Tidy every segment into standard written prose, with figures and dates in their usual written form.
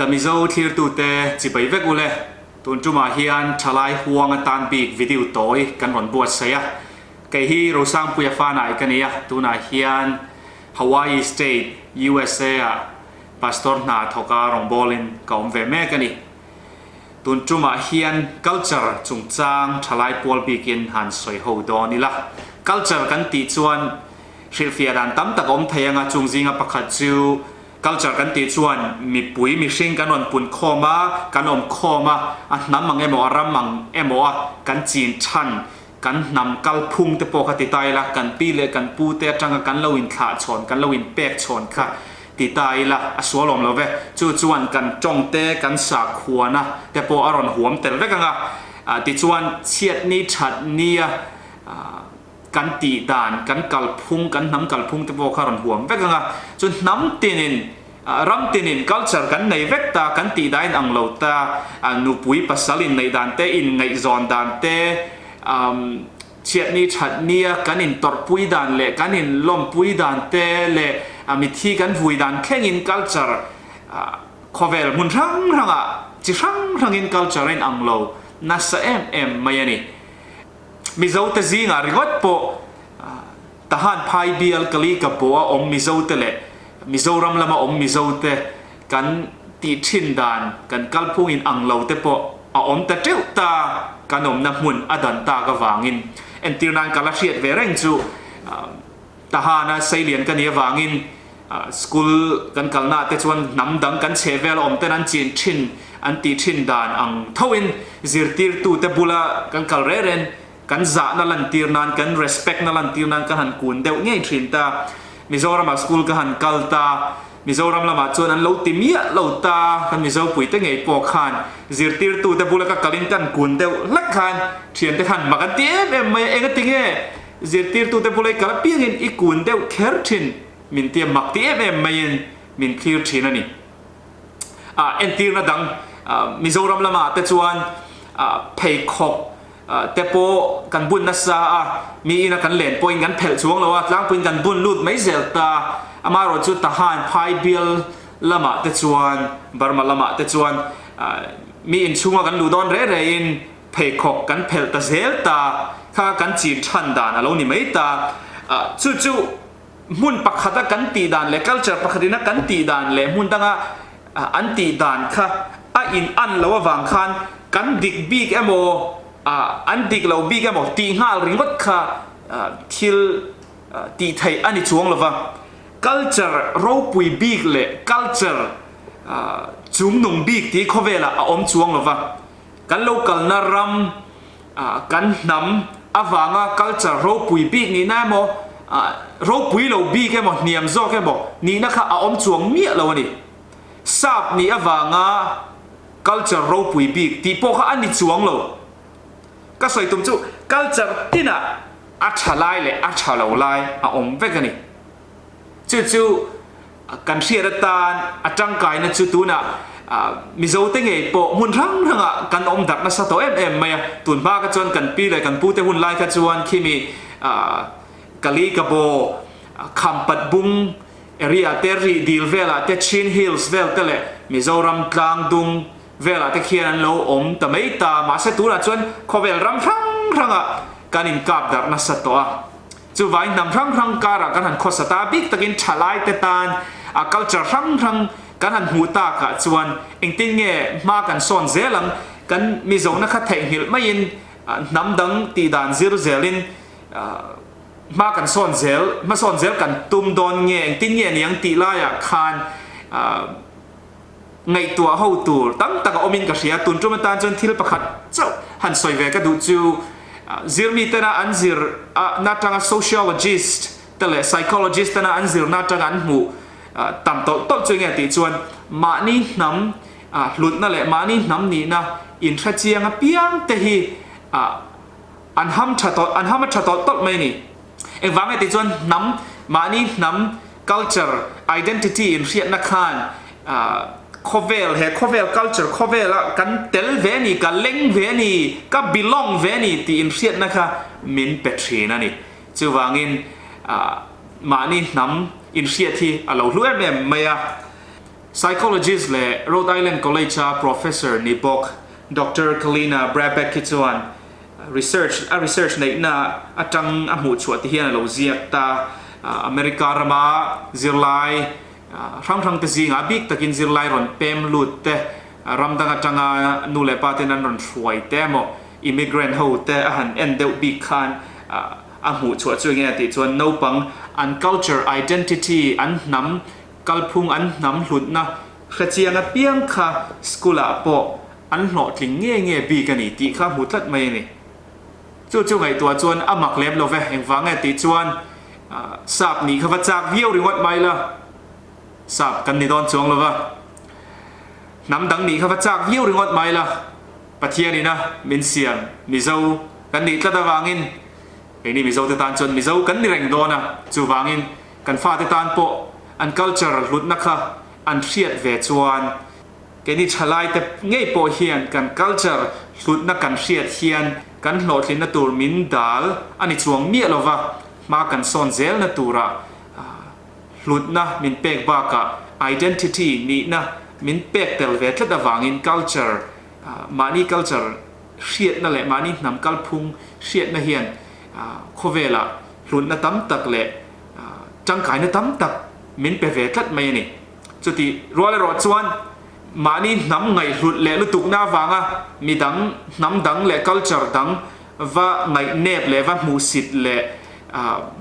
The Mizo thlirtute chibai vek ule, tun tumah hian thalai huang atan bik video tawi kan rawn buatsaih a. Kei hi Rosangpuia Fanai ka ni a, tunah hian Hawaii State, USA ah Pastor hna thawka rawngbawlin ka awm ve mek a ni. Tun tumah hian culture chungchang thalai pual bikin han sawi ho dawn ila. Culture kan tih chuan hrilhfiah dan tam tak a awm thei anga chung zinga pakhat chu culture kan tih chuan mipui mihring kan rawn pun khawm a, kan awm khawm a, a hnam ang emaw a ram ang emaw a kan chin than Kan hnam kalphung te pawh kha ti ta ila, kan pi leh kan pu te atanga kan lo inthlah chhawn, kan lo inpek chhawn kha ti ta ila, a sual awm lo ve. Chu chuan kan tawng te, kan sakhuana te pawh a rawn huam tel vek ang a. Tichuan, chhiatni thatnia kan tih dan, kan kalphung, kan hnam kalphung te pawh kha a rawn huam vek ang a. Chu hnam tinin, ram tinin culture kan nei vek ta, kan tih dahin ang lo ta, nupui pasal inneih dan te, inngaihzawn dan te, chhiatni thatnia kan intawrhpui dan leh kan inlawmpui dan te leh mithi kan vui dan thlengin culture khawvel hmun hrang hrangah chi hrang hrangin culture a inang lo nasa em em mai a ni. Mizote zingah ringawt pawh Tahan phai bial Kali ka pawh a awm Mizote leh Mizoram lama awm Mizote kan tih thin dan, kan kalphung in ang lo te pawh a awm ta teuh ta, kan awmna hmun a dan tak avangin. Entir nan ka la hriat ve reng chu Tahana Seilian ka nih avangin school kan kalna te chuan hnam dang kan chheh vel a awm ten an chin thin, an tih thin dan ang thoin zirtirtute bula kan kal reh reng. Kan zahna lantir nan, kan respect na lantir nan ka han kun deuh ngei thin ta. Mizoramah school ka han kal ta, Mizoram lamah chuan an lo ti miah lo ta, kan Mizo puite ngei pawh khan zirtirtute bula ka kalin kan kun deuh hlek khan thiante khan mak an ti em em mai a, engati nge zirtirtute bula i kal apiangin i kun deuh kher thin min tia mak ti em em maiin min thlir thin a ni. Entirna dang Mizoram lamah te chuan pheikhawk te pawh kan bun nasa a, mi ina kan len pawhin kan phelh chuang lo a, tlangpuiin kan bun lut mai zel ta. Amaherawh chu Tahan phai bial lamah te chuan, Burma lamah te chuan mi inchhunga kan luh dawn reh rehin pheikhawk kan phelh ta zel ta, kha kan chin than dan a lo ni mai ta. Chu chu hmun pakhata kan tih dan leh culture pakhatina kan tih dan leh hmun danga an tih dan kha a in an lo avang khan kan dik bik emaw an dik lo bik emaw tih nghal ringawt kha thil tih theih a ni chuang lova. Culture ropui bik leh culture chungnung bik tih khawvelah a awm chuang lova. Kan lo kalna ram Kan hnam avanga culture ropui bik nihna emaw, ropui lo bik emaw, hniam zawk emaw nihna kha a awm chuang miah lo a ni. Sap nih avanga culture ropui bik tih pawh kha a ni chuang lo. Ka sawi tum chu culture tinah a tha lai leh a tha lo lai a awm vek a ni. Chu chu Kan hriat atan a tangkaina chu tunah Mizote ngei pawh hmun hrang hrangah kan awm darh nasa tawh em em mai a. Tun hma kha chuan kan pi leh kan pute hun lai kha chuan khimi Kali Kabaw, Khampat Bung area te, Rih Dil velah te, Chin Hills vel te leh Mizoram tlang dung velah te khian an lo awm ta mai ta. Mahse tunah chuan khawvel ram hrang hrangah kan inkap darh nasa tawh a. Chuvangin hnam hrang hrang karah kan han khawsa ta bik takin thalaite tan a culture hrang hrang kan han hmuh takah chuan engtin nge hma kan sawn zel ang, kan Mizona kha theihnghilh maiin hnam dang tih dan zir zelin hma kan sawn zel, hmasawn zel kan tum dawn nge engtin nge niang tih laiah khan ngaihtuah ho tur tam tak a awmin ka hria. Tun tum atan chuan thil pakhat chauh han sawi ve ka duh chu zirmi tena an zir na atanga sociologist te leh psychologist tena an zirna atanga an hmuh tam tawlh tawlh chu enge tih chuan mahni hnam hlutna leh mahni hnam nihna inhre chiang apiang te hi an ham tha tawlh an ham a tha tawlh tawlh mai a ni. Engvang nge tih chuan hnam mahni hnam Culture, identity inhriatna khan khawvel, he khawvel culture khawvela kan tel ve a ni, ka leng ve a ni, ka belong ve a ni tih inhriatna kha min pe thin a ni. Chuvangin mahni hnam inhriat hi a lo hlu em em mai a. Psychologist leh Rhode Island College-a professor ni bawk Doctor Kalina Brabeck hi chuan research a research neihna atang a hmuh chhuah ti hian a lo ziak ta. America rama zirlai hrang hrang te zingah a bik takin zirlai rawn pem lut te, ram dang atanga nu leh pa ten an rawn hruai te emaw immigrant ho te a han en deuh bik khan a hmuh chhuah chu enge a tih chuan naupang an culture identity an hnam Kalphung an hnam hlutna hrechiang apiang kha school ah pawh an hlawhtling nge nge bik a ni tih kha hmu tlat mai a ni. Chu chu ngaihtuah chuan a mak lem lo ve, engvang nge tih chuan sap nih kha va chak viau ringawt mai la, sap kan ni dawn chuang lo va, hnam dang nih kha va chak viau ringawt mai la, Pathian ina min siam Mizo kan nih tlat avangin keini Mizo te tan chuan Mizo kan ni reng dawn a, chuvangin Kan fate tan pawh an culture hlutna kha an hriat ve chuan keini thalaite ngei pawh hian kan culture hlutna kan hriat hian kan hlawhtlinna tur min dal a ni chuang miah lova, hma kan sawn zelna tura hlutna min pek bakah identity nihna min pek tel ve tlat avangin culture mahni culture hriatna leh mahni hnam kalphung hriatna hian khawvelah hlutna tam tak leh tangkaina tam tak min pe ve tlat mai a ni. Chutih rual erawh chuan mahni hnam ngaihhlut leh lutukna avanga midang hnam dang leh culture dang va ngaihnep leh va hmuhsit leh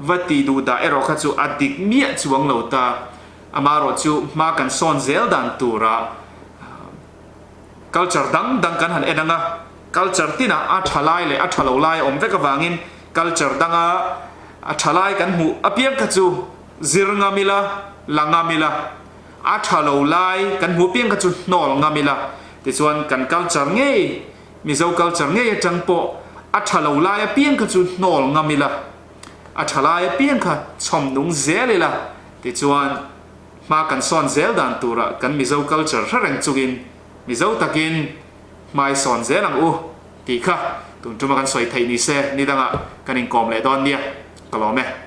va tih duh dah erawh kha chu a dik miah chuang lo ta. Amaherawh chu hma kan sawn zel dan turah Culture dang dang kan han en ang a, culture tinah a tha lai leh a tha lo lai a awm vek avangin culture danga a tha lai kan hmuh apiang kha chu zir ngam ila, la ngam ila, a tha lo lai kan hmuh apiang kha chu hnawl ngam ila, tichuan kan culture ngei, Mizo culture ngei atang pawh a tha lo lai apiang kha chu hnawl ngam ila, a tha lai apiang kha chhawm nung zel ila, tichuan. Hma kan sawn zel dan turah kan Mizo culture hre reng chungin Mizo takin hmai sawn zel ang u tih kha tun tuma kan sawi theih ni se ni dangah kan inkawm leh dawn nia ka lawm e.